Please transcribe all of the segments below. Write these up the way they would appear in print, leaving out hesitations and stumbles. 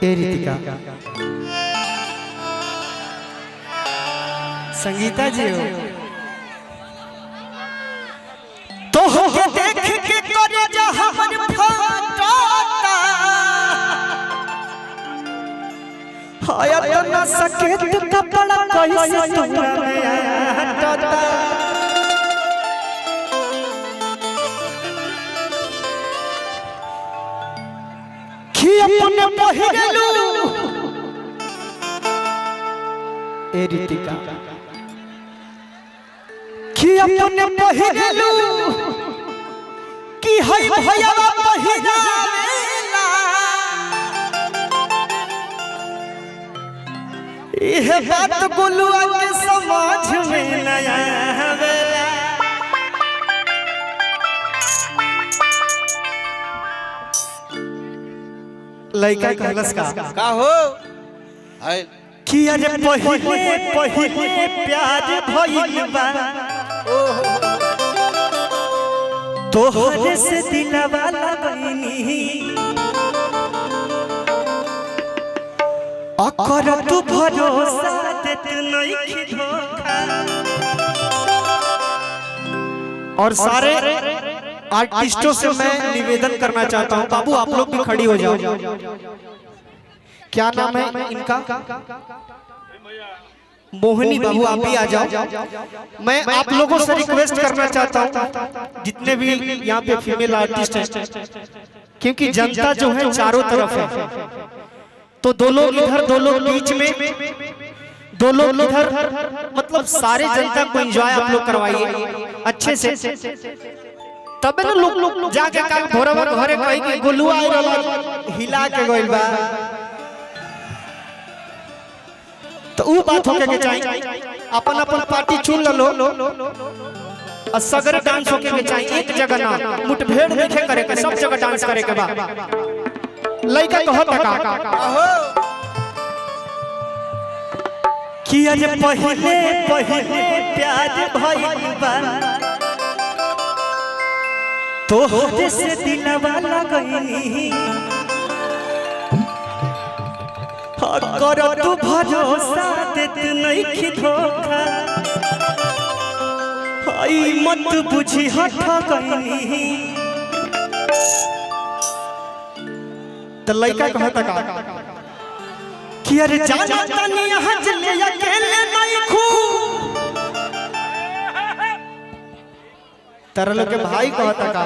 ए रितिका संगीता जी हो तो के देख के करे जा हमर फाटता हाय त न सकेत कपड़ा कैसे तोरा में हटता कि अपने पहिरलू ए रितिका कि अपने पहिरलू कि हई भैया पहिरावेला इह बात गोलुआ के समझ में न आवेला। लइका कहलस का का हो है कि अरे पहिले पहिले प्यार भइल बा तोहरे से दिलवा लगनी अकर तू भरोसा देत नइखे धोखा। और सारे आर्टिस्टों से मैं निवेदन करना चाहता हूँ, बाबू आप लोग भी खड़ी हो जाओ। क्या नाम है इनका? मोहिनी बाबू आप भी आ जाओ। मैं आप लोगों से रिक्वेस्ट करना चाहता हूँ, जितने भी यहाँ पे फीमेल आर्टिस्ट हैं, क्योंकि जनता जो है चारों तरफ है, तो दो लोग इधर, दो लोग बीच में, दो लोग इधर, मतलब सारे जनता को एंजॉय आप लोग करवाइए अच्छे से, तबे ना लोग जाके कल भोरवा घरे कही कि गोलुआ आइल रहल, हिला के गइल बा। तो ऊ बात होके के चाहिए, अपन अपन पार्टी चुन लो और सगरे डांस होके के चाहिए, एक जगह ना मुठभेड़ नहीं करे के, सब जगह डांस करे के बा। लइका कहत का हो कि अरे पहिले पहिले प्यार भइल बा तोहरे से दिलवा लगनी कर तू भरोसा देत नइखे धोखा, हई मत बुझी हठ गइनी। त लइका कहत का कि अरे जाना तनी यहाँ चले अकेले नहीं खू, तरल के भाई कहत का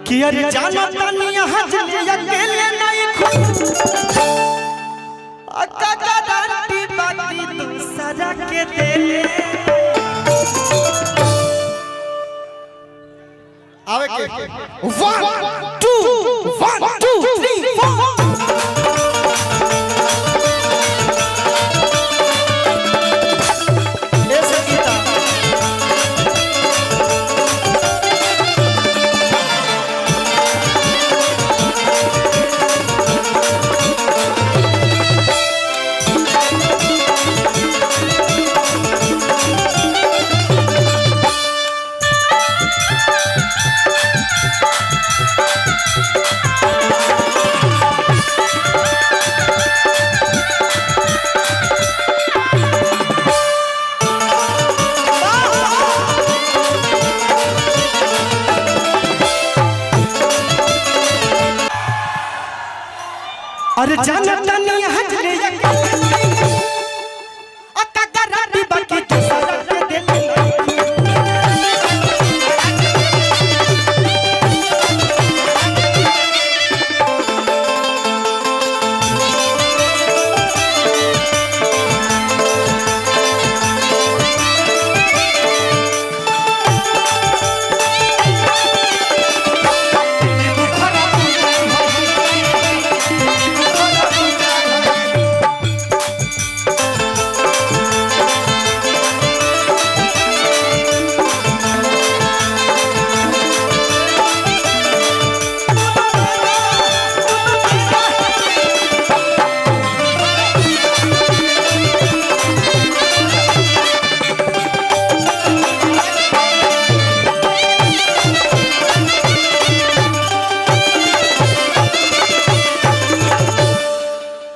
कि अरे जाना तनी यहाँ चले अकेले नहीं खू, अक्का गारंटी बाकी दूसरा के देले। आवे के 1 2 1 2 3 4। ए संगीता अरे जाना तनी